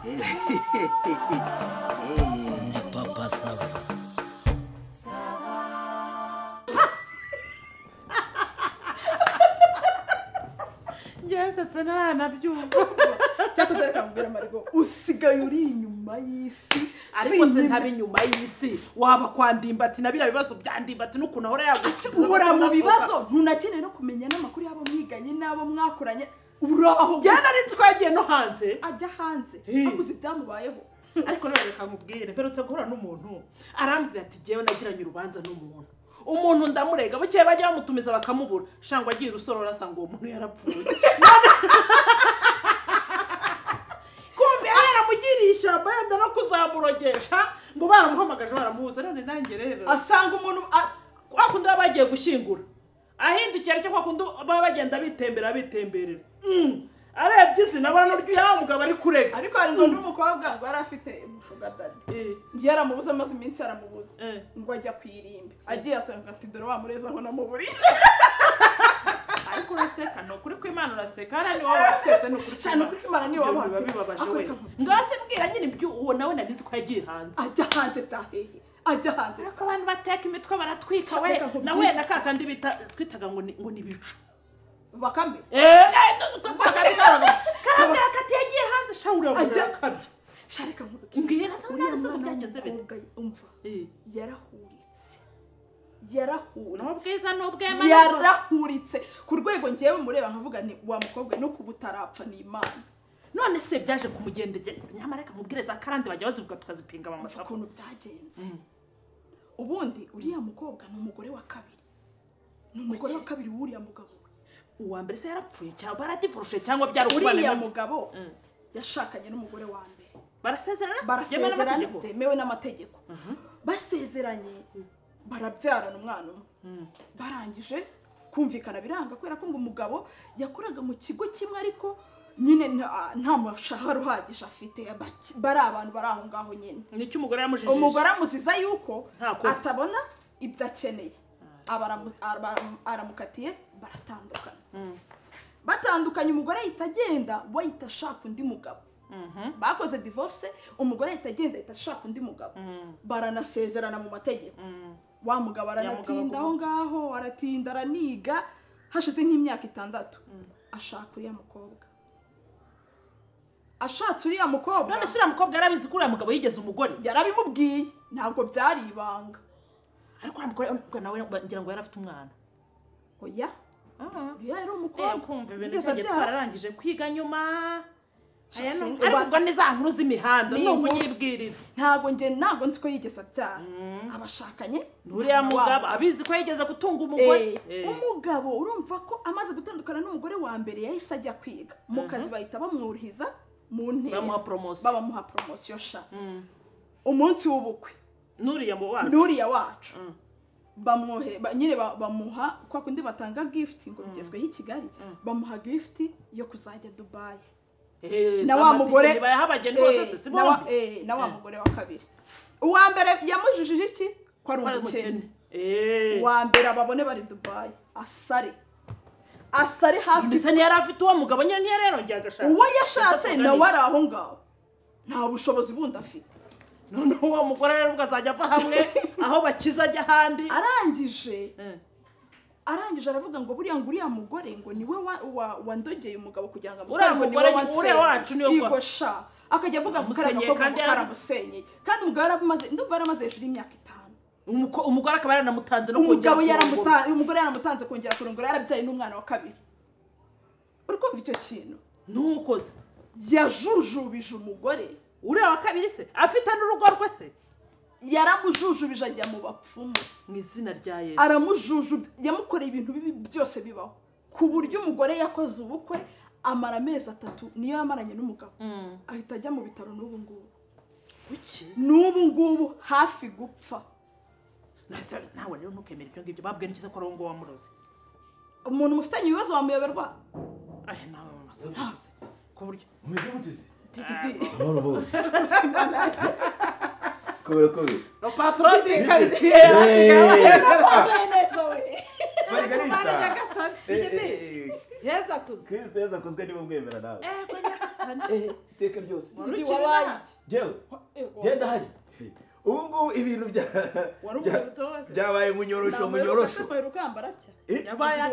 Ndi Papa Sava. Yasetse ntanabyumva. Cyakoze reka mubwire Marigo, usigaye uri inyuma y'isi. Ariko se ntabe inyuma y'isi, waba kwa Ndimbati na biriya bibazo bya Ndimbati n'ukuntu ahora yagusiga. Uhora mu bibazo, ntunakeneye no kumenya n'amakuru y'abo mwiganye n'abo mwakoranye. Uraho gusa. Nari nzi ko yagiye no hanze. Ajya hanze, amuzi ibyamubayeho. Ariko rero reka nkubwire, mperutse guhura n'umuntu arambwira ati jyewe nagiranye urubanza n'umuntu. Umuntu ndamurega, bukeye bajya bamutumiza bakamubura. Shangwa agiye urusorora asanga uwo muntu yarapfuye. Kumbe yaramugiriye ishyamba yenda no kuzamurogesha, ngo baramuhamagaje baramubuza. None nanjye rero asanga umuntu kwa kundi baba bagiye gushyingura, ahindukiye aricyo kwa kundi baba bagenda bitembera bitemberera. Arebye izina abona n'uryo yaba mugabo ari kurega. Ariko hari ngo n'umukobwa ngo yari afite umushuga daddy, yaramubuze amaze iminsi yaramubuze, ngo ajya kwirimba, agiye asanga ati dore wa mureza aho namuburiye. Ariko uraseka, ni ukuri kw'Imana uraseka, hariya ni wowe twese ni ukuri cyane, ukuri kw'Imana ni wowe bibabaje we. Ngaho se mbwira nyine ibyo uwo nawe nari nzi ko yagiye hanze. Ajya hanze byahehe, ajya hanze. Ariko abantu bateka imitwe baratwika we, nawe na ka kandi bita twitaga ngo ni ibicu. Bakame. Kandi akati yagiye hanze shawura akabya. Shareka nkubwire. Mbwira se none se byagenze bite? Umva. Yarahuritse. Yarahuritse. N'ubwiza n'ubwema. Yarahuritse ku rwego ngewe mureba nkavuga ni wa mukobwa no kubutarapfa ni Imana. None se byaje kumugendegera. Nyamara reka nkubwire za karande bajya bazivuga tukazipinga mu masako. Ukuntu byagenze. Ubundi uriya mukobwa ni umugore wa kabiri. Ni umugore wa kabiri w'uriya mugabo. Uwa mbere se yarapfuye cyangwa baradivurushe cyangwa byari uriya mugabo yashakanye n'umugore wa mbere. Barasezerana byemewe n'amategeko. Basezeranye barabyarana umwana umwe. Barangije kumvikana biranga kubera ko ngo umugabo yakoraga mu kigo kimwe ariko nyine nta mushahara uhagije afite, bari abantu bari aho ngaho nyine. Nicyo umugore yamujijije. Umugore amuziza yuko atabona ibyo akeneye. Aramukatiye baratandukana. Batandukanye umugore ahita agenda, we ahita ashaka undi mugabo. Bakoze divorce, umugore ahita agenda ahita ashaka undi mugabo. Baranasezerana mu mategeko. Wa mugabo aranatinda aho ngaho, aratinda araniga, hashize nk'imyaka 6 ashaka uriya mukobwa. Ashatse uriya mukobwa. None se uriya mukobwa yarabizi ko uriya mugabo yigeze umugore? Yarabimubwiye, ntabwo byari ibanga. Ariko uriya mugore nawe ngira ngo yari afite umwana. Oya. Uriya yari umukobwa. Kumva ibintu byagiye twararangije kwiga nyuma. Ariko ubwo ni za nkuru z'imihanda ni ukunyibwirira. Ntabwo nge ntabwo nzi ko yigeze abyara. Abashakanye n'uriya mugabo abizi ko yigeze gutunga umugore. Umugabo urumva ko amaze gutandukana n'umugore wa mbere yahise ajya kwiga. Mu kazi bahita bamwurihiza mu ntera. Bamuha promotion. Bamuha promotion sha. Umunsi w'ubukwe. Nuriya mu wacu. Nuriya wacu. Bamwohe nyine bamuha kwa kundi batanga gift ngo bigezweho i Kigali, bamuha gift yo kuzajya Dubai. Na wa mugore na wa mugore wa kabiri. Uwa mbere yamujijije iki ko ari umukene. Uwa mbere ababone bari Dubai asare. Asare hafi. Ndetse ntiyari afite uwo mugabo nyine ntiyarongeye agashaka. Uwo yashatse nawe ari aho ngaho. Nta bushobozi bundi afite. None uwo mugore rero ubwo azajya ava hamwe aho bakiza ajya ahandi. Arangije aravuga ngo buriya ngo uriya mugore ngo niwe wandogeye umugabo kugira ngo uriya mugore uriya wacu niwe igosha. Akajya avuga ngo karamusenyeye. Kandi umugabo yaramaze ndumva yaramaze hejuru y'imyaka 5. Umugore akaba yaranamutanze no kongera umugore yaramutanze kongera kurongora, yarabyaye n'umwana wa kabiri. Uri kumva icyo kintu? Nukoze yajujubije umugore. Uriya wa kabiri se afite n'urugo rwe se? Yaramujujubije ajya mu bapfumu mu izina rya Yesu. Aramujujubye, yamukoreye ibintu bibi byose bibaho. Ku buryo umugore yakoze ubukwe amara amezi 3 niyo yamaranye n'umugabo. Ahita ajya mu bitaro n'ubu ngubu. Kuki? N'ubu ngubu hafi gupfa. Nase nawe rero ntukemere ibyo ngibyo babwiye n'ikiza ko ari ngo wamuroze. Umuntu mufitanye ibibazo wamuyoberwa? Ahe nawe masabuze. Ku buryo umeze gute? Titi. No no. Kubera kubera. Le patron du quartier. Margarita. Yesu akuzwe. Kristo Yesu akuzwe niba mwemera nawe. Ko Nyagasani. Iteka ryose jewe genda hari ubu ngubu ibintu byabaye munyorosho munyorosho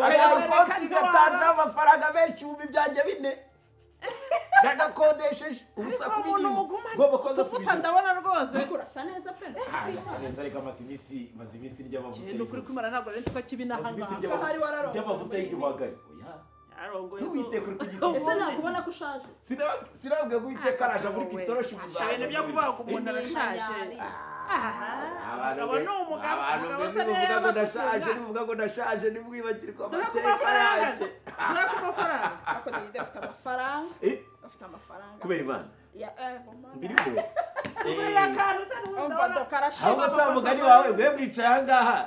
agakonti gatanze amafaranga menshi ibihumbi byanjye 4 nagakodesheje ubusa kubintu ngomba kugasubiza ndabona rwose urasa neza pe urasa neza ariko amaze iminsi ry'amavuta ni ukuri kwimara ntabwo rero twa kibi n'ahangaha ry'amavuta y'igihwagari oya n'uwiteka uri kugisiga ese nakubona ko ushaje sinababwiye ko uwiteka araje muri kitoroshi muzajya ibintu byo kuvuga ngo umuntu arashaje abantu nimuvuga ngo ndashaje nimwibagirwa amateka yanjye afite amafaranga afite amafaranga kubera Imana mbirimo ahubwo se umugani wawe mwe mwicaye ahangaha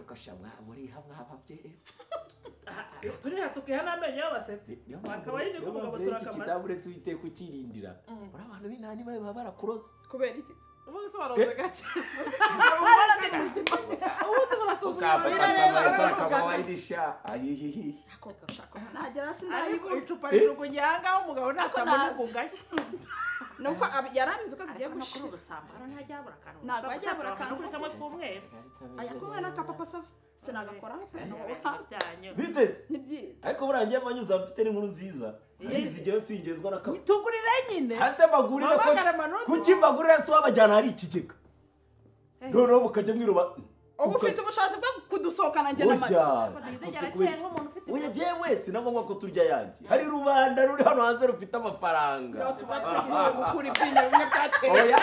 ugasha muri hamwe ababyeyi turiya tukiha n'amenyo y'abasetsi akaba ari niko umugabo turakamaze uretse uwiteka ukirindira muri abantu b'inani baba barakuroze kubera iki umunsi waroze gake ubona ndi muzima ubundi barasuzuma ariko icupa rijugunye ahangaha umugabo ntakamenya kugaye nuko yarabizi ko zigiye gushira urusambo hano ntajya habura akantu ntabwo ajya habura akantu kuri kamwe k'umweru aya kumwe n'aka papa sava sinagakoraho biteze ni byiza ariko burangiye amanyuza mfite n'inkuru nziza arizigeyo singezwa na kamwe tugurire nyine hase bagurire ko kuki bagurira se wabajyana hari ikigega noneho mukajya mwiroba ubu ufite ubushobozi bwo kudusohokana njye na oya jewe sinagomba ko turya yanjye hari rubanda ruri hano hanze rufite amafaranga tuba twigishije gukura ibyinyo bimwe byateye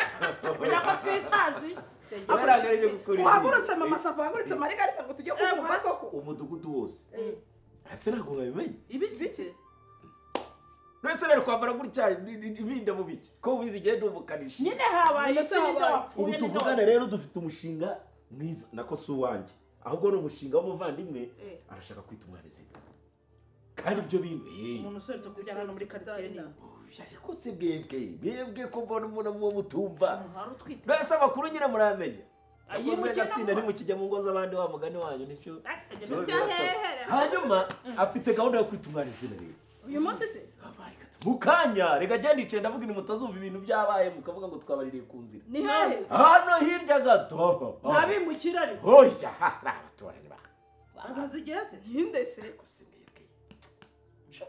menya ko twisaziye uhagurutse mama sava uhagurutse marigarita ngo tujye kuwumva koko umudugudu wose ese ntabwo mwabimenye ibiki Wese rero kwambara gutya ibinda mu biki ko ubizi igenda umukanishi nyine habaye ubu tuvugana rero dufite umushinga mwiza nako si uwanjye ahubwo ni umushinga w'umuvandimwe arashaka kwita umwana izina kandi ibyo bintu umuntu usohotse kubyara hano muri karitsiye ni ariko si bwebwe ko mbona umuntu muba mutumva mbese amakuru nyine muramenya cyakoze agatsinda ntimukijya mu ngo z'abandi wa mugani wanyu nicyo hanyuma afite gahunda yo kwita umwana izina rero uyu munsi se mu kanya reka genda yicaye ndavuga ibintu mutazumva ibintu byabaye mukavuga ngo twabaririye ku nzira ni hehe hano hirya gato ntabimukira ariko hoya ni abaturanyi ba abazigeze ntinde se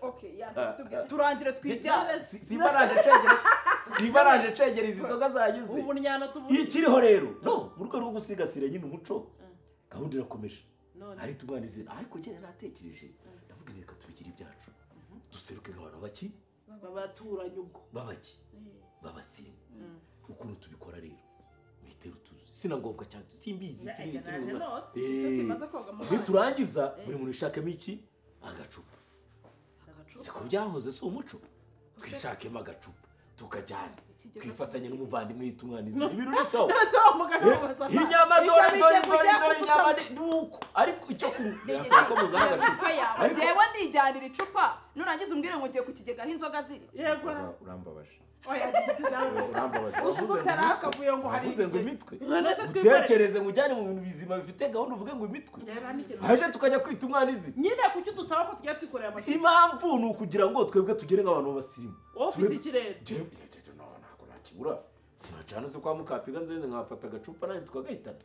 okay yanze kutubwira turangire twijyane simba naje cegera izi nzoga zanyuze ubu nyano tuvuye ikiriho rero no mu rwego rwo gusigasira nyine umuco gahunda irakomeje hari tumwana izina ariko njye natekereje ndavuga reka tubigire ibyacu duseruke nk'abantu baki babaturanyi ubwo babaki babasirimu ukuntu tubikora rero mwitera utuzi sinangombwa cyane simbizi turi niturangiza buri muntu yishakemo iki agacupa siko byahoze si umuco twishakemo agacupa tukajyana twifatanye n'umuvandimwe yita umwana izina ibintu ni sawa inyama dore dore dore dore inyama ni uko ariko icyo kunywa birasaba ko muzana agacupa njyewe ndijyanira icupa nurangiza umbwire ngo ngiye ku kigega aho inzoga ziri yego urambabaje urambabaje ngo imitwe utekereze ngo ujyane mu bintu bizima bifite gahunda uvuge ngo imitwe haje tukajya kwita umwana izina nyine kuki dusaba ko tujya twikorera amacupa impamvu ni ukugira ngo twebwe tugere nk'abantu b'abasirimu wowe ufite ikirere ntabwo nakibura sinacana se kwa mukapiga nzenze nkafata agacupa nanjye tukagahitana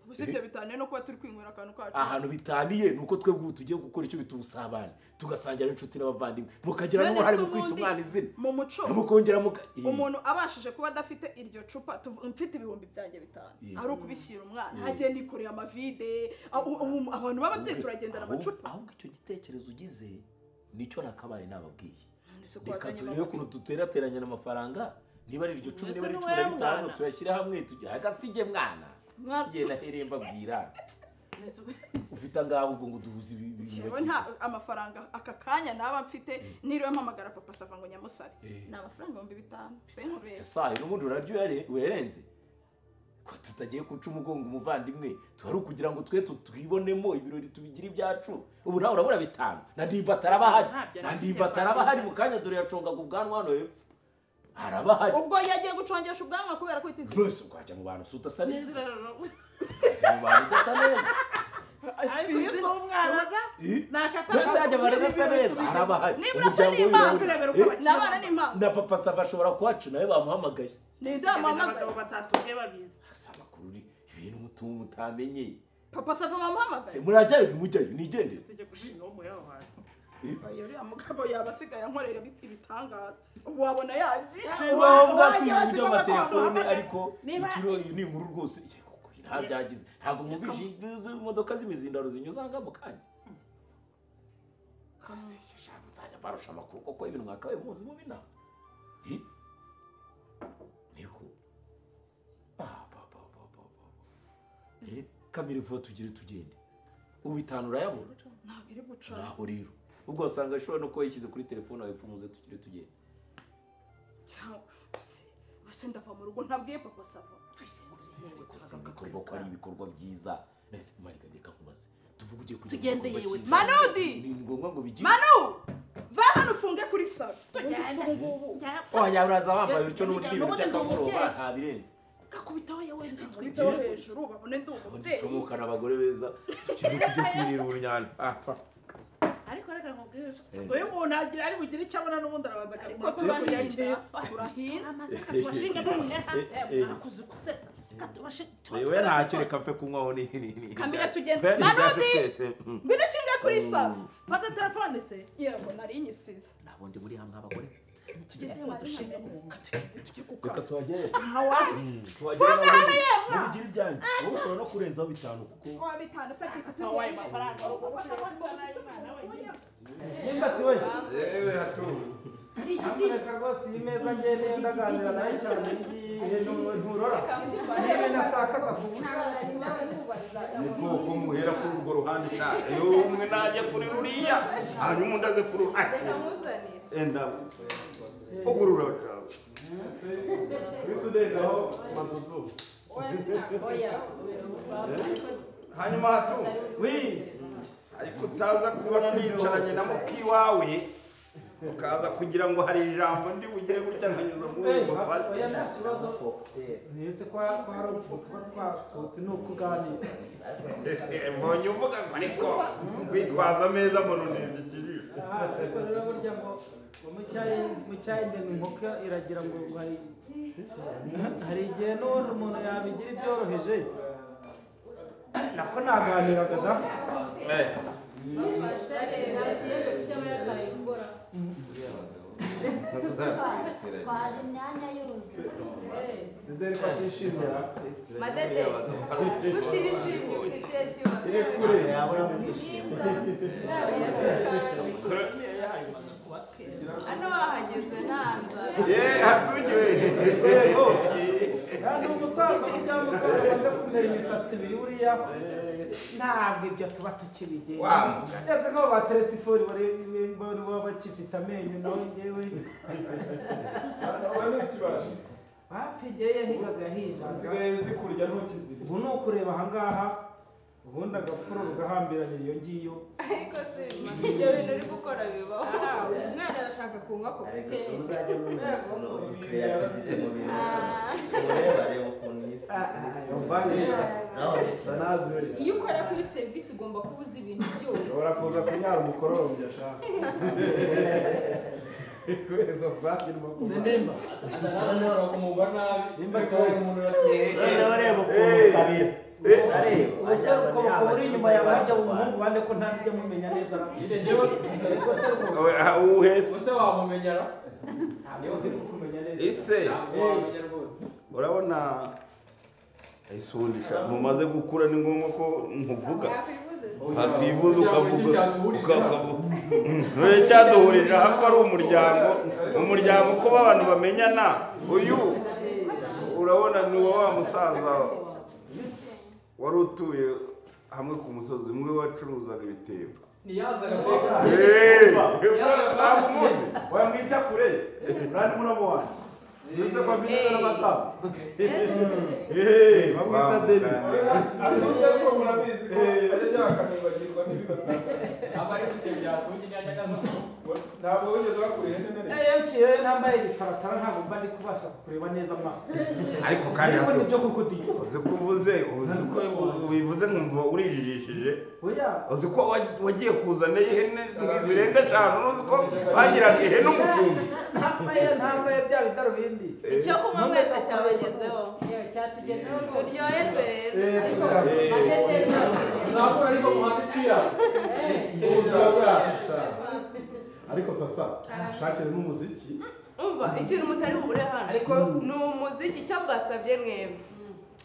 gusa ibyo bitaniye no kuba turi kwinywera akantu kacu ahantu bitaniye ni uko twebwe ubu tugiye gukora icyo bita ubusabane tugasangira n'inshuti n'abavandimwe mukagira n'uruhare mu kwita umwana izina mu muco mukongera umuntu abashije kuba adafite iryo cupa mfite ibihumbi byanjye 5 ari ukubishyira umwana hagiye nikoreye amavide abantu b'ababyeyi turagendana amacupa ahubwo icyo gitekerezo ugize nicyo nakabaye nababwiye reka turebe ukuntu duterateranya amafaranga niba ari iryo 10 niba ari 15 tuyashyire hamwe tugira agasige mwana ngenda hereye mbabwira ufite angahe ubwo ngo duhuze ibi nta amafaranga aka kanya naba mfite niriwe mpamagara papa sava ngo nyamusabe ni amafaranga 5000 se n'ubundi uraryo werenze ko tutagiye guca umugongo umuvandimwe tuhari ukugira ngo twe twibonemo ibirori tubigire ibyacu ubu nawe urabura 5 na ndimbati arabahari na ndimbati arabahari mu kanya dore yacongaga ubwanwa hano hepfo arabahari ubwo yagiye gucongesha ubwanwa kubera kwita izina mwese ukajya mu bantu udasa neza mu bantu udasa neza Ariko iyo si umwana da mbese hajya barasa neza arabahari n'abana ni impanga na papa Sava ashobora kuhaca nawe bamuhamagaye ntizamuhamagaye batatubwe babizi asa amakuru uri ibintu mutungo mutamenye papa Sava bamuhamagaye se murajyayo ntimujyayo nigendere tujye gushinga wo muyaho hantu uriya mugabo yaba asigaye ankorera ibitangaza ubu wabona yagiye si ngombwa kwiba by'amatelefone ariko ikiro iyi ni inkuru rwose nta byagize ntabwo mwumvise imodoka z'imizindaro zinyuze aha ngaha mu kanya nzajya barusha amakuru kuko ibintu mwakabaye muzi mubi nawe niko kamera vuba tugire tugende ubu bitanu urayabona ntabwo iri guca naho rero ubwo wasanga ashobora no kuba yishyize kuri telefone wawe ifunguze tugire tugende gusa ndava mu rugo ntabwiye papa Sava ariko si ibikorwa ko ari ibikorwa byiza nese marika reka nkubaze tuvuge ugiye kujya tugende yewe Manudi ni ngombwa ngo bigire Manu va hano ufunge kuri Sava oya uraza wambaye utyo n'ubundi n'ibintu by'akagoroba nta birenze gakubitaho yewe nditwitaho hejuru babone ndi umubyeyi ncomokana abagore beza tujye tujye kwirira urunyana ariko reka nkubwire uyu muntu agira ari bugire icyo abona n'ubundi arabanza akabikora turahinda turahinda amasaka tubashinga none akuze kusetsa wewe ntacyo reka mfe kunywaho ni kamera tugende Manudi ngwino ukinge kuri Sava fata telefone se yego nari nyisize nabo ndi muri hamwe abagore tugende dushinge reka tuhagere tuhagere hano yemwa mubigire ibyanyu wowe ushobora no kurenzaho bitanu kuko wa bitanu se ati wabaye amafaranga nimba tuwe yewe hatu reka rwose iyi meza ngende ndaganira nawe cyane iyi nturora niba nashakaga kuvuga ni bwoko muhera kuri urwo ruhande iyo umwe najya kuri ruriya hanyuma undi aze kuri enda ugurura wisudendaho matutu hanyuma hatu ariko utaza kubona nicaranye na mukiwawe ukaza kugira ngo hari ijambo ndi bugere gutya nkanyuza muri ubwo oya nta kibazo ndetse ko hari tuba twasohotse ni ukuganira mbonye uvuga ngo ariko witwaza ameza mbona unibye ikiriro ariko rero burya ngo mu cyayi ngo inkoko iragira ngo hari igihe n'ubundi umuntu yabigira ibyoroheje nako naganiraga da twaje imyanya yuzuye Dede ko atishimira Madede utishimye ufite ikihe kibazo iri kure yabura mwishimye hano wahageze nta nzara ye hatugiwe kandi umusaza burya musaza amaze kumera imisatsi ibiri buriya ntabwo ibyo tuba tukibigenda ndetse ko ba teresifori baba bakifite amenyo nawe ngewe bapfigeye yahigaga yahijaga usigaye zikurya ntukizirye ubu ni ukureba ahangaha ubundi agafuro rugahambiranye iyo ngiyo ariko se ibyo bintu uri gukora bibaho uyu mwana arashaka kunywa kokiteri uzajya umenya creativity mu bintu ureba reba ukuntu isi iyo ukora kuri serivisi ugomba kuba uzi ibintu byose ushobora kuza kunyara umukororombya ashaka izo banki irimo sindimba nimba toye noneho reba ukuntu kabira ubuse ukoboka buri inyuma yawe harya umuhungu bande ko nta nijya mumenya neza ariko se uhetse use wamumenya ra ntabwo ndi kukumenya neza ese wamumenya rwose urabona ese ubundi sha mumaze gukura ni ngombwa ko nkuvuga hakwivuza ukavuga ukavuga none cyaduhurije aha ko ari umuryango umuryango uko abantu bamenyana uyu urabona ni wa musaza wari utuye hamwe ku musozi umwe wacuruzaga ibitebo ntiyazaga ntabwo umuzi wamwita kure urandi muramu wanjye mbese ko afite n'amatamu bamwita deni ariko murabizi ko ajya akamwibagirwa n'ibibatanga aba ari ibitebo byatunga inyanya akaza Ntabwo wigeze bakura ihene na rimwe. Yewe ntambaye ibitaratara ntabwo mba ndi kubasha kukureba neza mwa. Ariko kandi ariko nibyo kuko di. Uzi ko uvuze, uzi ko ubivuze nkumva urijijishije. Oya. Uzi ko wagiye kuzana ihene zirenga 5 uzi ko bagiraga ihene umukumbi. Ntambaye bya bidarubindi. Icyo kunywa mwese cyabagezeho. Yewe cyatugezeho rwose. Turyoherwe rero. Zamura ariko muhanda iciya. Ubuzima bwacu. Ariko sasa ushakire n'umuziki. Umva ikintu mutari bubure hano. Ariko ni umuziki cyo mbasabye mwembi.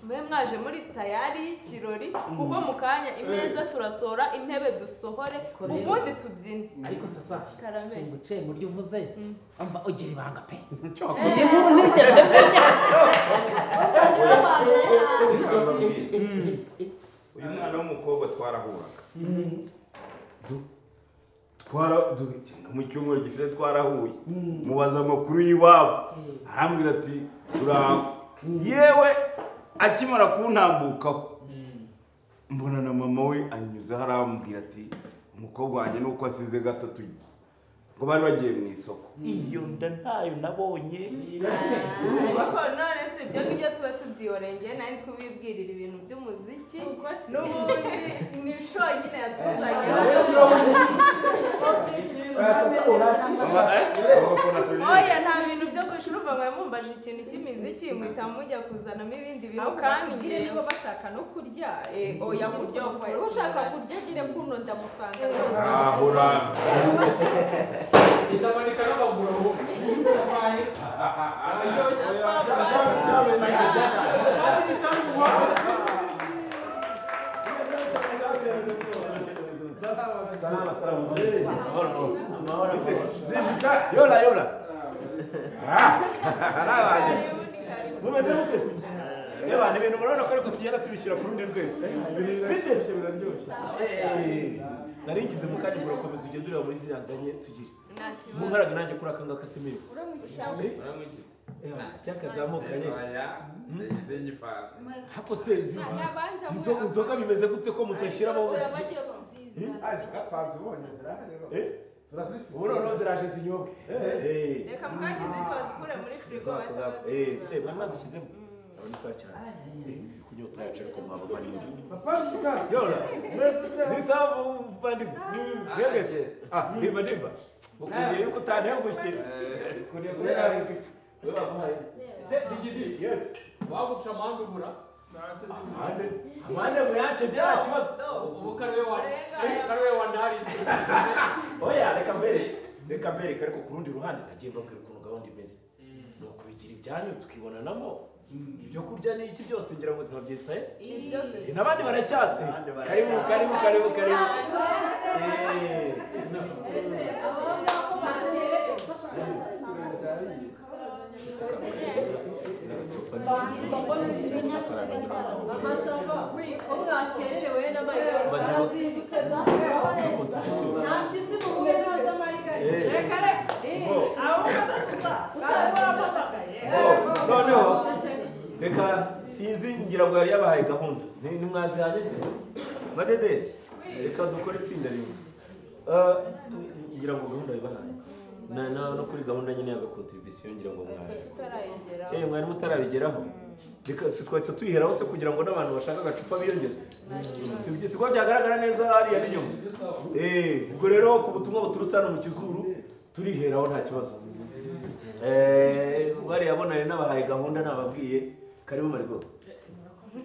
Mwe mwaje muri tayari y'ikirori kuko mu kanya imeza turasora intebe dusohore ubundi tubyine. Ariko sasa singuciye mu ryo uvuze umva ugira ibanga pe. Iyi nkuru ntigeze menya. Uyu mwana w'umukobwa twarahuraga. Mu cyumweru gifite twarahuye mubaza amakuru y'iwabo arambwira ati yewe akimara kuntambukaho mbona na mama we anyuzeho arambwira ati umukobwa wanjye nuko asize gato tujye ngo bari bagiye mu isoko iyo nda ntayo nabonye. Ariko none si ibyo ngibyo tuba tubyihoreye nari kubibwirira ibintu by'umuziki n'ubundi ni show nyine yatuzanye. Oya nta bintu byo gushira uva ngo mumbaje ikintu cy'imiziki muhita mujya kuzanamo ibindi bintu kandi ngire niba bashaka no kurya oya kurya ushaka kurya gire kuno ndamusanga rwose ahora Inamanika n'amaguru aho. Yola yola. Mumeze mute? Yewe ni ibintu murabona ko ariko tugenda tubishyira ku rundi rwego. Biteze biraryoshye. Naringize mu kanya murakomeza ugende ureba muri ziriya nzanye tugire. Munkaraga nanjye kuri aka ngaka simiri. Cyakazamukanye. Hako se inzoga bimeze gute ko mutashyiramo? Twazibonye zirahari rero. Turazifite. Ubu noneho ziraje zinyobwe. Reka mukanya izindi bazikure muri firigo bahita Mwari mwazishyizemo? Ndabona isaha cyane. Kunyota yacu ariko mwabavandimwe. Papa Yola. Ni sawa muvandimwe. Mwebwe se? Ah, ndimba ndimba. Ukundiye yuko utantengushye. Ukundiye kubera Se digidi. Yes. Waguca amande ubura? Amande. Amande muyace bya kibazo. Ubu kariwe wa ndari. Oya reka mbere. Reka mbere ariko ku rundi ruhande nagiye mbabwira ukuntu gahunda imeze. Ni ukubigira ibyanyu tukibonanamo. Ibyo kurya ni iki byose ngira ngo zibabyita ese? N'abandi baracyaza. Karibu karibu karibu karibu. Noneho reka sinzi ngira ngo yari yabahaye gahunda nimwazihanye se madede reka dukore itsinda rimwe ngira ngo gahunda yabahaye no kuri gahunda nyine y'agakontribution ngira ngo mwari mwari mutarabigeraho reka si twahita tuyiheraho se kugira ngo n'abantu bashaka agacupa biyongeze si ko byagaragara neza hariya n'inyuma ubwo rero ku butumwa buturutse hano mu Kizuru turiheraho nta kibazo. Bariya bonane n'abahaye gahunda nababwiye karibu Marigo.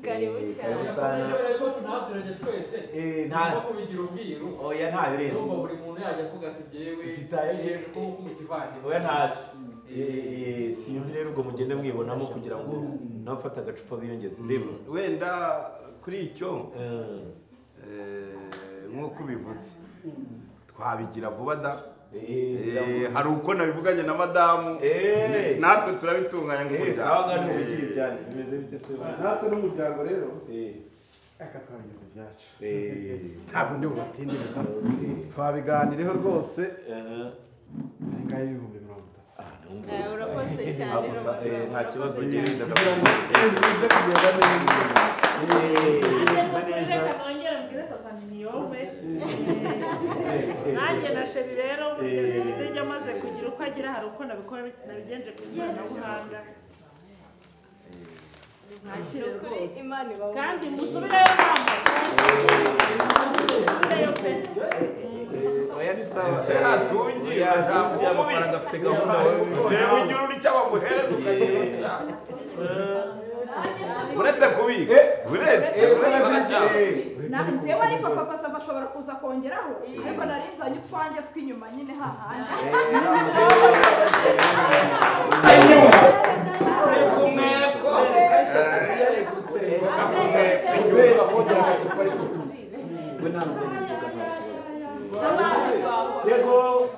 Karibu cyane. Tunaziranye twese. Nta kubigira ubwiru. Oya nta birenze. Urumva buri muntu yajya avuga ati jewe mfitaye ko mu kivandimwe. Oya ntacyo. Sinzi rero ubwo mugende mwibonamo kugira ngo nabafata agacupa biyongeze. Ndeba. Wenda kuri icyo nk'uko ubivuze twabigira vuba da. Hari uko nabivuganye na madamu natwe turabitunganya nk'umuryango. Sawa ngani mubigira ibyanyu bimeze bite se? Natwe n'umuryango rero aka twabigize ibyacu ntabwo ndi bubatindire twabiganireho rwose turi ngaho 30,000. Urakoze cyane. Nta kibazo ugenda bize kugenda neza. Reka nongere mbwire sasa ni niyombe nanjye na sheri rero burya amaze kugira uko agira hari uko nabikora nabigenje ku ikoranabuhanga mwakire rwose kandi musubireyo mama musubireyo pe oya ni sawa hatungiye amafaranga afite gahunda reba ugira uri cyangwa muhereze ukagira uri uretse kubika uretse njyewe ariko papa sava ashobora kuza kongeraho ariko nari nzanye utwanjye tw'inyuma nyine hahandi yego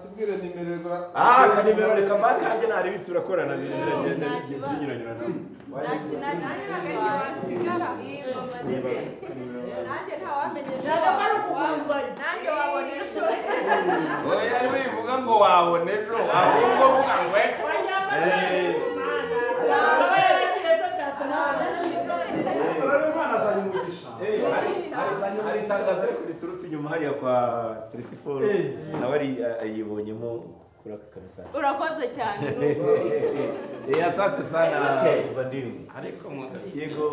tubwire nimero kanimero reka makanjye nari biturakorana biragenda binyuranyurana nanjye ntawamenye nanjye wabona ejo oya ari wivuga ngo wabona ejo ahubwo vuga ngo ejo hari itangazo ariko riturutse inyuma hariya kwa Teresiforo nawe ayibonyemo kuri aka kamesa urakoze cyane asante sana muvandimwe ariko yego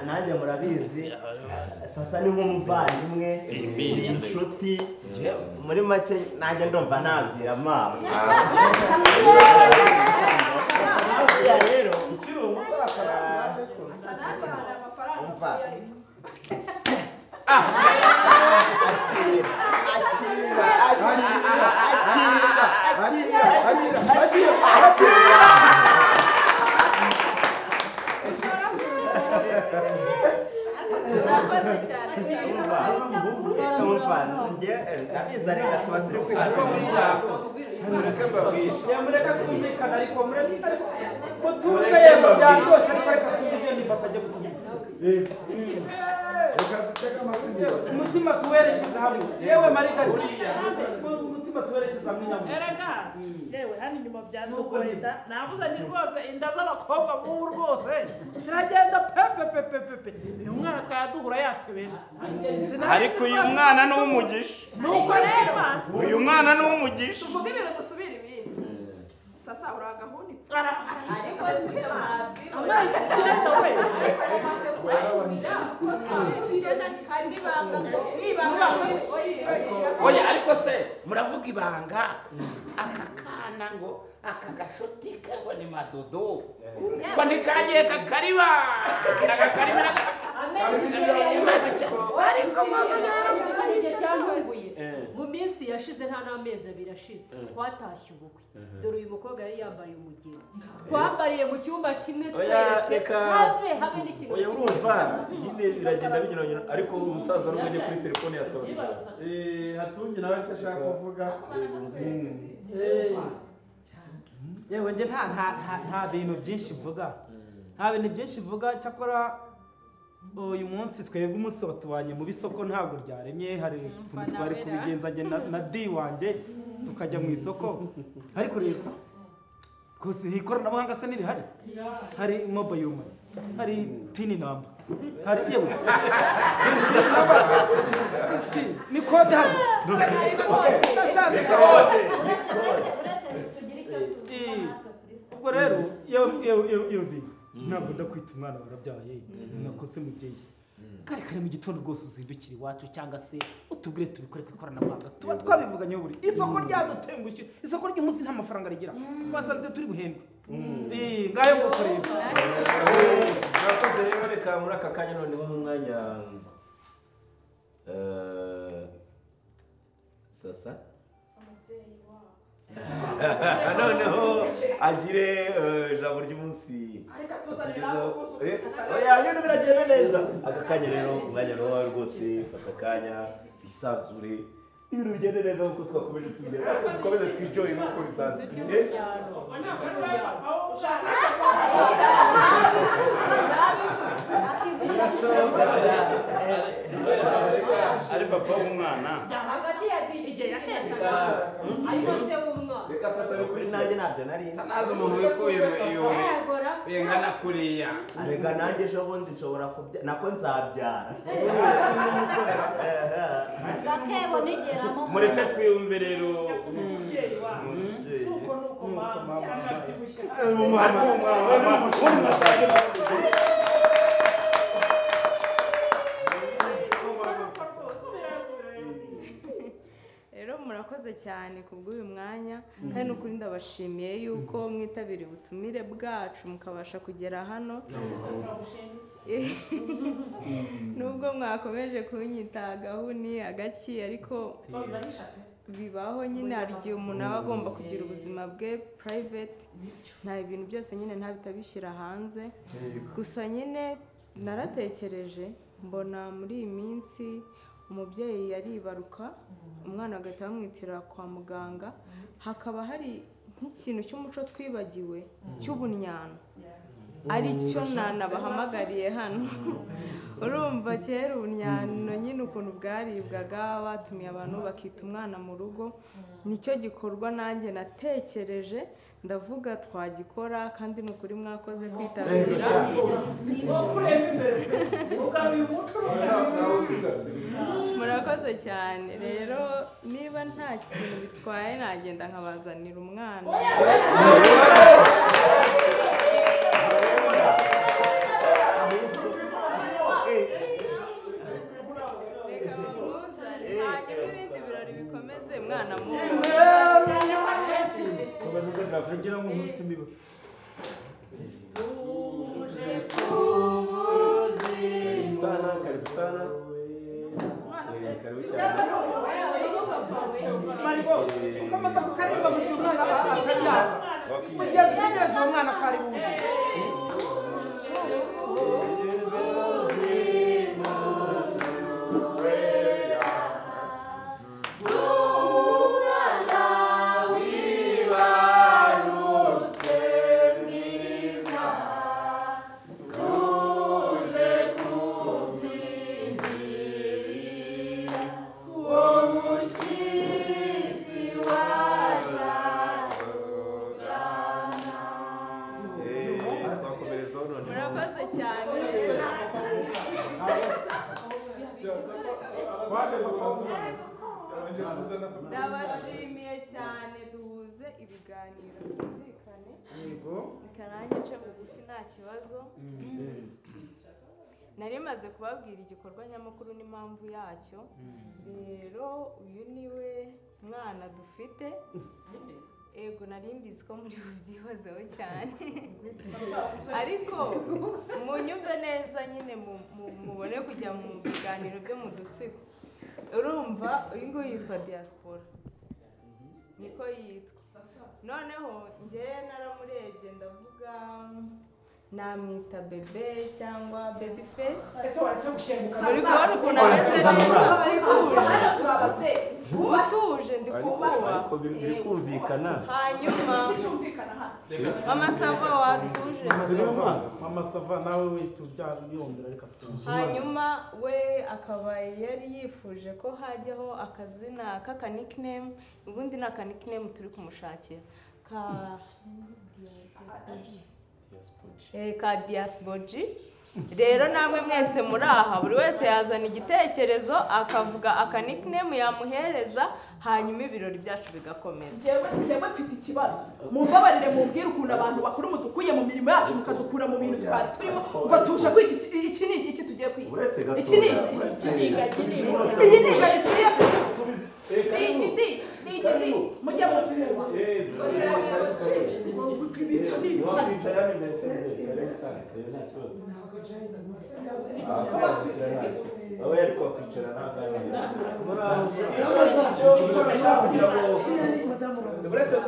nanjye murabizi sasa ni nk'umuvandimwe ni inshuti muri make nanjye ndumva nabyira mama rero ukiri umusore akaraza umva mureke twumvikane ariko mutuze yego byaryoshye ariko reka twumve ibyo niba atajya gutubwira umutima tuwerekeza hamwe yewe marigari umutima tuwerekeza hamwe nyamwe erega yewe hano inyuma byadugoye navuze ni rwose inda z'abakobwa b'ubu rwose ziragenda pepe pepe pepe uyu mwana twayaduhura yatebeje ariko uyu mwana ni uw'umugisha nuko rero uyu mwana ni uw'umugisha tuvuge ibintu dusubire ibindi sasa uri agahuni ariko si amezi 9 we oya ariko se muravuga ibanga aka kana ngo aka gashuti ke ngo ni madodo ko ntikagiye kakariba ndagakaribira mu minsi yashize nta n'amezi abiri ashize twatashye ubukwe dore uyu mukobwa yari yambariye umugeni twambariye mu cyumba kimwe twese habe habe n'ikintu oya urumva nyine biragenda binyuranyura ariko umusaza n'ubwo agiye kuri telefone yasaba ijambo hatungi nawe icyo ashaka kuvuga yewe njye nta bintu byinshi mvuga nta bintu byinshi mvuga cyakora uyu munsi twebwe umunsi watubanye mu bisoko ntabwo ryaremye hari ukuntu twari kubigenza njye na di wanjye tukajya mu isoko ariko rero rwose ikoranabuhanga se ntirihari hari mobile money hari tini namba hari yewe ni kode hano ndashaje kode ubwo rero yewe di ntabwo ndakwita umwana warabyaye nakose mubyeyi kare kare mu gitondo rwose uzindukira iwacu cyangwa se utubwire tubikore ku ikoranabuhanga tuba twabivuganye buri isoko ryadutengushye isoko ry'umunsi nta mafaranga rigira twasanze turi buhembwe ngayo nguko rero murakoze rero reka muri aka kanya noneho mu mwanya sasa noneho agire ijambo ry'umunsi oya ibintu biragenda neza aka kanya rero umwanya ni wawe rwose fata akanya wisanzure ibintu bigende neza nk'uko twakomeje tubigera natwe dukomeze twijoye nk'uko bisanzwe ari papa w'umwana hagati ya DJ ariko se w'umwana Reka sasa kuri nanjye ntabyo nari nzi. Tanazi umuntu wikuye ibihumbi bingana kuriya. Arega nanjye ejo bundi nshobora kubyara, nako nzabyara. Gakebo nigeramo. Mureke twiyumve rero. Umubyeyi wawe. Nuko nuko mama yaranabyibushye. Rero murakoze cyane kubw'uyu mwanya kandi n'ukuri ndabashimiye yuko mwitabiriye ubutumire bwacu mukabasha kugera hano. Nubwo mwakomeje kunyita agahuni agaki ariko bibaho nyine, hari igihe umuntu aba agomba kugira ubuzima bwe private, nta ibintu byose nyine ntabitabishyira hanze. Gusa nyine naratekereje mbona muri iyi minsi umubyeyi yaribaruka umwana agahita bamwitira kwa muganga, hakaba hari nk'ikintu cy'umuco twibagiwe cy'ubunyano aricyo nanabahamagariye hano. Urumva kera ubunyano nyine ukuntu bwaribwaga, batumiye abantu bakita umwana mu rugo, nicyo gikorwa nanjye natekereje ndavuga twagikora kandi ni ukuri mwakoze kwitabira. Murakoze cyane. Rero niba nta kintu bitwaye nagenda nkabazanira umwana. Reka bamuzane hanyuma ibindi birori bikomeze mwana muto. Ngira ngo nkubite imibu. Karibu sana, karibu sana. Karibu cyane. Maribo, ukomeza kukaririmba mu gihe umwana ataryaza. Mu gihe dutegereje uwo mwana ko ari buze. Murakoze cyane. Ndabashimiye cyane, duhuze ibiganiro twumvikane. Yego. Reka nanjye nce bugufi nta kibazo. Nari maze kubabwira igikorwa nyamukuru n'impamvu yacyo. Rero uyu niwe mwana dufite. Ego nari mbizi ko muri bubyihozeho cyane. Ariko munyumve neza nyine mubone kujya mu biganiro byo mu dutsiko. Urumva uyu nguyu yitwa Diaspora. Niko yitwa. Noneho njye naramurebye ndavuga namwita bebe cyangwa baby face. Ese waretse gushenguka? Uri kubona ukuntu ameze neza? Hano turi ababyeyi. Utuje ndi kukuba. Ariko biri kumvikana. Hanyuma Mama Sava watuje. Mama Sava nawe witubyara reka tuze. Hanyuma we akaba yari yifuje ko hajyaho akazina k'aka nickname, ubundi ni aka nickname turi kumushakira ka ka Diasboji. Rero namwe mwese muri aha buri wese yazana igitekerezo akavuga aka nickname yamuhereza, hanyuma ibirori byacu bigakomeza. Njyewe mfite ikibazo, mumbabarire mumbwire ukuntu abantu bakuru mudukuye mu mirimo yacu mukadukura mu bintu twari turimo ngo tuje kwita iki ni iki tugiye kwiga. Iki ni iki? Iyi ni ingagi turiye. Di mujye mutuba.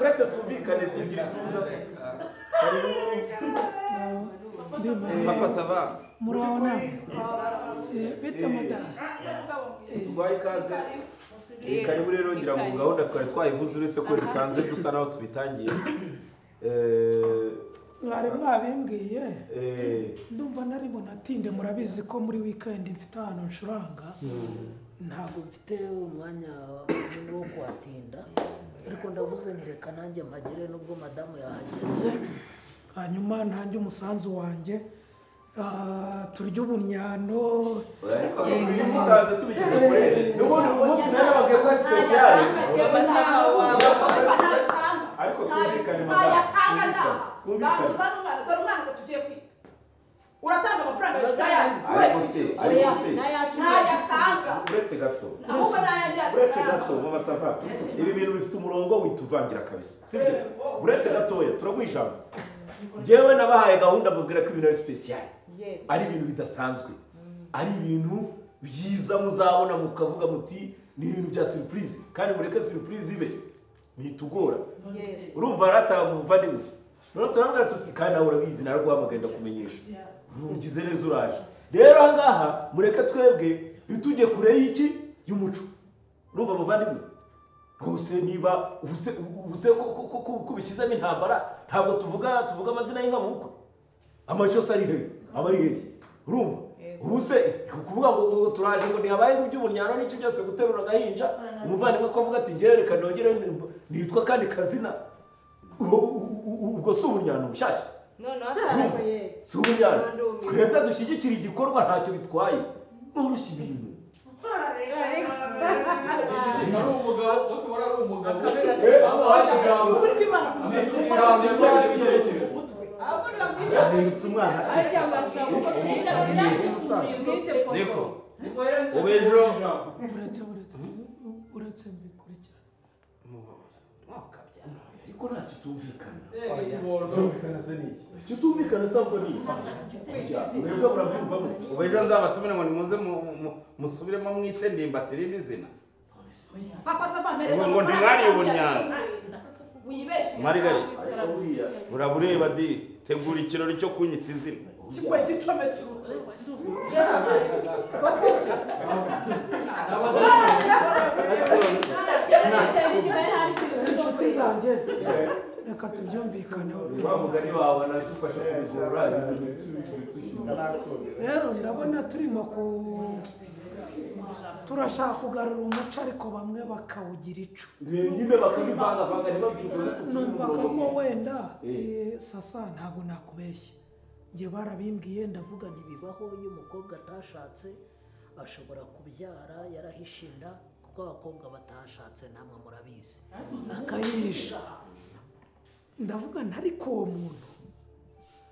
Uretse twumvikane tugira ituza. Papa sava. Murabona bite madamu? Tubaye ikaze. Karibu rero ngira ngo gahunda twari twayivuze uretse ko dusanze dusa naho tubitangiye. Mwari mwabimbwiye. Ndumva nari bunatinde, murabizi ko muri weekend mfite ahantu ncuranga. Ntabwo mfite umwanya munini wo kuhatinda, ariko ndavuze nti reka nanjye mpagere nubwo madamu yahageze, hanyuma ntange umusanzu wanjye. Turya ubunyano. Musaza tubigeze kure n'ubundi umunsi nari nababwiye ko ari special, ariko twumvikane madamu, twumvikane. Uratanga amafaranga y'ishuri. Ariko se uretse gato, uretse gato mama Sava, ibi bintu bifite umurongo wituvangira kabisa, sibyo? Uretse gatoya turaguha ijambo. Njyewe nabahaye gahunda mbabwira ko ibintu ari special, ari ibintu bidasanzwe, ari ibintu byiza muzabona mukavuga muti ni ibintu bya surprise, kandi mureke surprise ibe ntitugora. Urumva arataha muvandimwe, none turabwira tuti kandi nawe urabizi naraguhamagaye ndakumenyesha, ugize neza uraje. Rero aha ngaha mureke twebwe ntitujye kure y'iki y'umuco. Urumva muvandimwe rwose, niba ubuse kubishyizemo intambara, ntabwo tuvuga amazina y'inka mu bukwe, amashyo se ari hehe, aba ari hehe? Urumva ubuse kuvuga ngo turaje ngo ntihabaye iby'ubunyano n'icyo byose guterura agahinja, umuvandimwe ko avuga ati ngewe reka nongere nitwa kandi kazina, ubwo si ubunyano bushyashya? Si ubunyano. Twebwe dushyigikira igikorwa ntacyo bitwaye, mworoshya ibintu. Uretse mbikurikirane ariko ntacyo tumvikana. Byumvikana se ni iki? Icyo tumvikana se ahubwo ni iki? Mwebwe murabyumva mute? Ubu ejo nzabatumire ngo nimuze musubiremo mwite Ndimbati irindi zina. Papa Sava mpereza ngo ntimwariye ubunyano. Marigari urabureba di, tegura ikirori cyo kunyita izina. Kimwe gicometse urutoki. Inshuti zanjye reka tubyumvikaneho. Wa mugani wawe anadufasha kubigorora. Rero ndabona turimo turashaka kugarura umuco, ariko bamwe bakawugira ico nyine bakabivangavanga ntibabyumve. Numvaga ko wenda sasa ntabwo nakubeshya, njye barabimbwiye ndavuga ntibibaho, iyo umukobwa atashatse ashobora kubyara yarahishe inda, kuko abakobwa batashatse namwe murabizi, akayihisha. Ndavuga nti ariko uwo muntu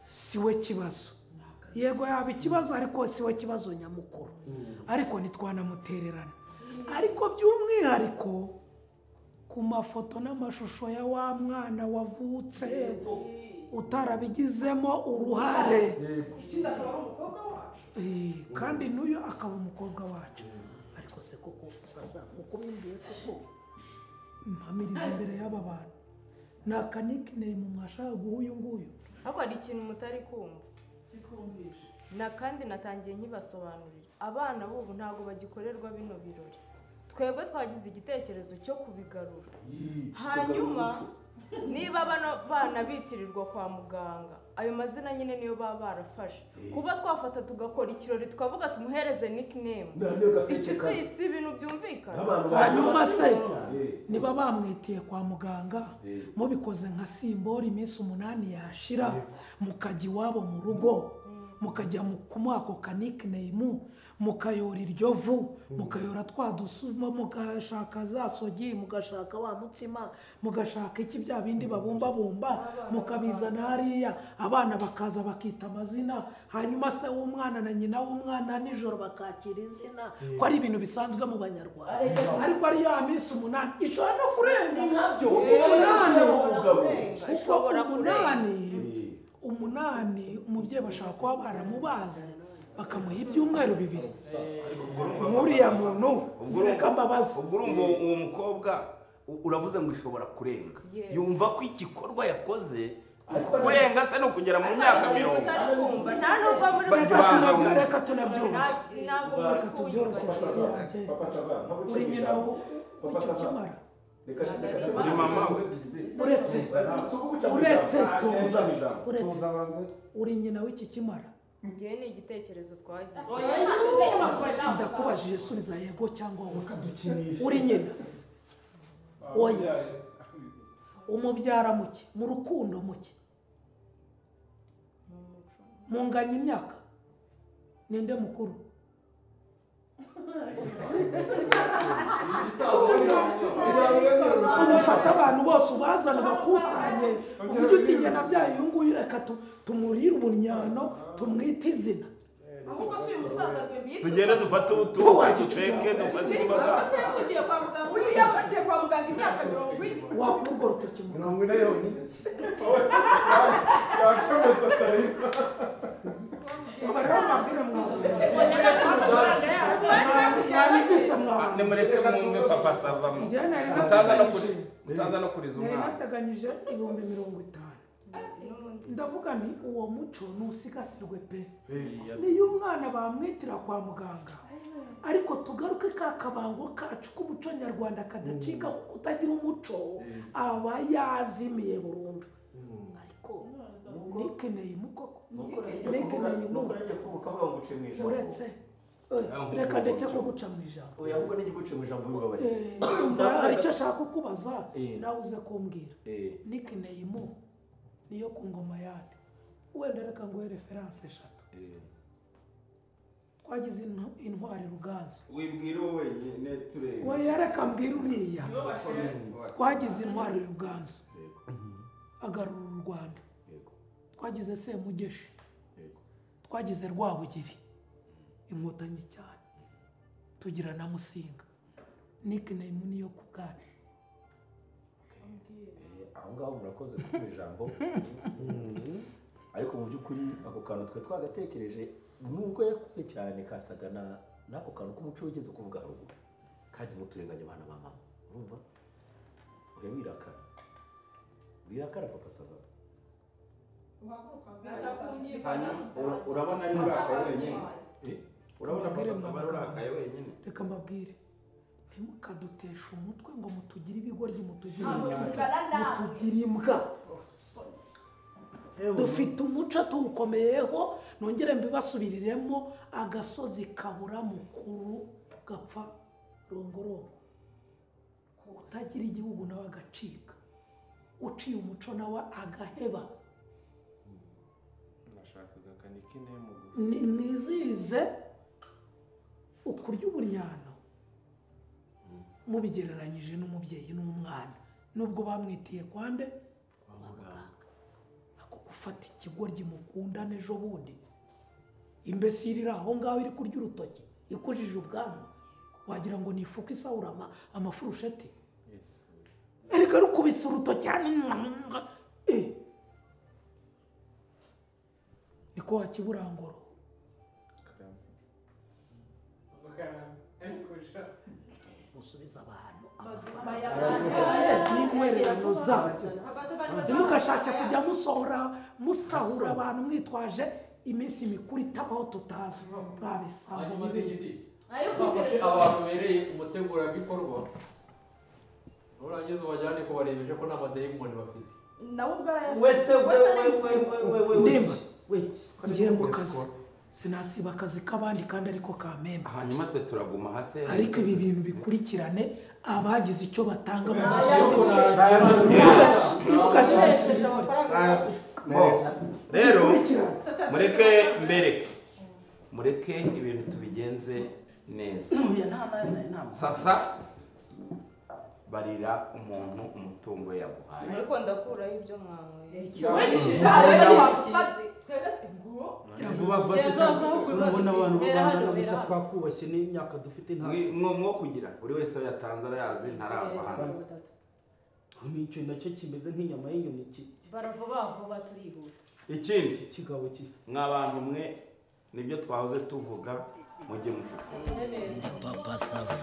si we kibazo, yego yaba ikibazo ariko si we kibazo nyamukuru, ariko ntitwanamutererana. Ariko by'umwihariko ku mafoto n'amashusho ya wa mwana wavutse utarabigizemo uruhare, ikindi akaba ari umukobwa wacu, kandi n'uyu akaba umukobwa wacu. Ariko se koko sasa nkuko bimbwiye koko mpamiriza imbere y'aba bantu, ni aka nickname mwashaka guha uyu nguyu? Ariko hari ikintu mutari kumva na kandi natangiye nkibasobanurira, abana b'ubu ntabwo bagikorerwa bino birori. Twebwe twagize igitekerezo cyo kubigarura, hanyuma niba bano bana bitirirwa kwa muganga ayo mazina nyine niyo baba barafashe, kuba twafata tugakora ikirori tukavuga tumuhereze nickname, icyo si ibintu byumvikana. Hanyuma se niba bamwitiye kwa muganga mubikoze nka simbori, iminsi 8 yashira mukajya iwabo mu rugo, mukajya kumuha ako ka nickname, mukayora iryo vu, mukayora twa dusuma, mugashaka za sogi, mugashaka wa mutsima, mugashaka iki bya bindi babumbabumba, mukabizana hariya, abana bakaza bakita amazina, hanyuma se w'umwana na nyina w'umwana nijoro bakakira izina, ko ari ibintu bisanzwe mu Banyarwanda. Ariko ari ya minsi 8 ishobora no kurenga nkabyo, kuko umunani umubyeyi bashaka kuba baramubaze bakamuha ibyumweru 2. Nk'uriya muntu reka mbabaze. Ubwo urumva uwo mukobwa uravuze ngo ishobora kurenga, yumva ko igikorwa yakoze kurenga se no kugera mu myaka 40. Reka tunabyoroshye, reka tubyoroshye inshuti yanjye, uri nyina w'icyo kimara. Uri mama we. Uretse uri nyina w'iki kimara. Njye ni igitekerezo twagize. Ndakubajije subiza yego cyangwa oya. Uri nyina. Oya. Umubyara muke, mu rukundo muke. Munganya imyaka. Ninde mukuru? Unafata abantu bose ubazana bakusanye uvuge uti njye nabyaye uyu nguyu reka tumurire ubunyano tumwite izina. Ahubwo si uyu musaza rwembi tugende dufate ubutumwa duteke dufate imboga. Uyu yavukiye kwa muganga imyaka 40. Wakurwa urutoki mu 40 yonyine. Yacometse atari. Nimureke mwumve papa savamo. Mutaza no kuriza umwana. Nateganyije 50,000. Ndavuga nti uwo muco nusigasirwe pe. Niyo umwana bamwitira kwa muganga. Ariko tugaruke ka kabango kacu k'umuco nyarwanda kadacika kuko utagira umuco aba yazimiye burundu. Ariko nikeneye mukoko. Nikeneye nuko nagiye kubuka baguce mu ijambo. Uretse reka ndeke kuguca mu ijambo. Oya ahubwo n'igiguce mu ijambo bibabarira. Hari icyo ashaka kukubaza nawe uze kumbwira. Nikeneye mu niyo ku ngoma yande. Wenda reka nguhe reference 3. Twagize intwari Ruganzu. Wibwira wowe wenyine turebe. Oya reka mbwira uriya. Twagize intwari Ruganzu. Agarura u Rwanda. Twagize Semugeshi. Twagize Rwabugiri. Inkotanyi cyane. Tugira na Musinga. Nickname niyo ku bwana. Aho ngaho murakoze ku ijambo. Ariko mu by'ukuri ako kantu twe twagatekereje nubwo yakuze cyane kasaga n'ako kantu k'umuco wigeze kuvuga haruguru. Kandi muturenganya abana ba mama. Urumva? Oya wirakara. Wirakara papa sava. Urabona ari urakaye wenyine. Urabona papa sava urakaye wenyine. Reka mbabwire. Ntimukadutesha umutwe ngo mutugire ibigoryi mutugire ibicucu mutugire imbwa. Dufite umuco tuwukomeyeho nongere mbibasubiriremo agasozi kabura mukuru gapfa rongorongo. Utagira igihugu nawe agacika. Uciye umuco nawe agaheba. Nashakaga kanikine mu gusa. Nizize ukurya uburyano mubigereranyije n'umubyeyi n'umwana nubwo bamwitiye kwande kwa muganga. Ako gufata ikigoryi mukundana ejo bundi imbesiri iri aho ngaho iri kurya urutoki ikujije ubwanwa wagira ngo ni ifuka isahura amafurusheti. Erega rukubise urutoki niko wakiburangoro. Musubiza abantu amafaranga n'intwererano zabyo. Ntimugashake kujya musohora musahura abantu mwitwaje iminsi mikuru itabaho tutazi. Mwabisambo bibi. Bafashe abantu bereye umutegurabikorwa nurangiza ubajyane kubarebesha ko nta madayimoni bafite. Nawe ubwo arayafite. Wese we Ndimba ngiye mu kazi. Sinasiba akazi k'abandi kandi ariko kamemba. Hanyuma twe turaguma hasi. Ariko ibi bintu bikurikirane abagize icyo batanga bagisubize. Rero mureke mbereke. Mureke ibintu tubigenze neza. Sasa barira umuntu umutungo yaguhaye. Ariko ndakuraho ibyo mwanyweye. Vuba vuba se cyangwa urabona abantu bangana gutya twakubashye n'imyaka dufite nta mwo kugira buri wese aho yatanze arayazi ntarava hano. Nicyo nacyo kimeze nk'inyama y'inyoni ki. Baravuba vuba turihuta. Ikindi kigabo ki mwabantu mwe nibyo twahoze tuvuga mujye mushishoza. Papa Sava.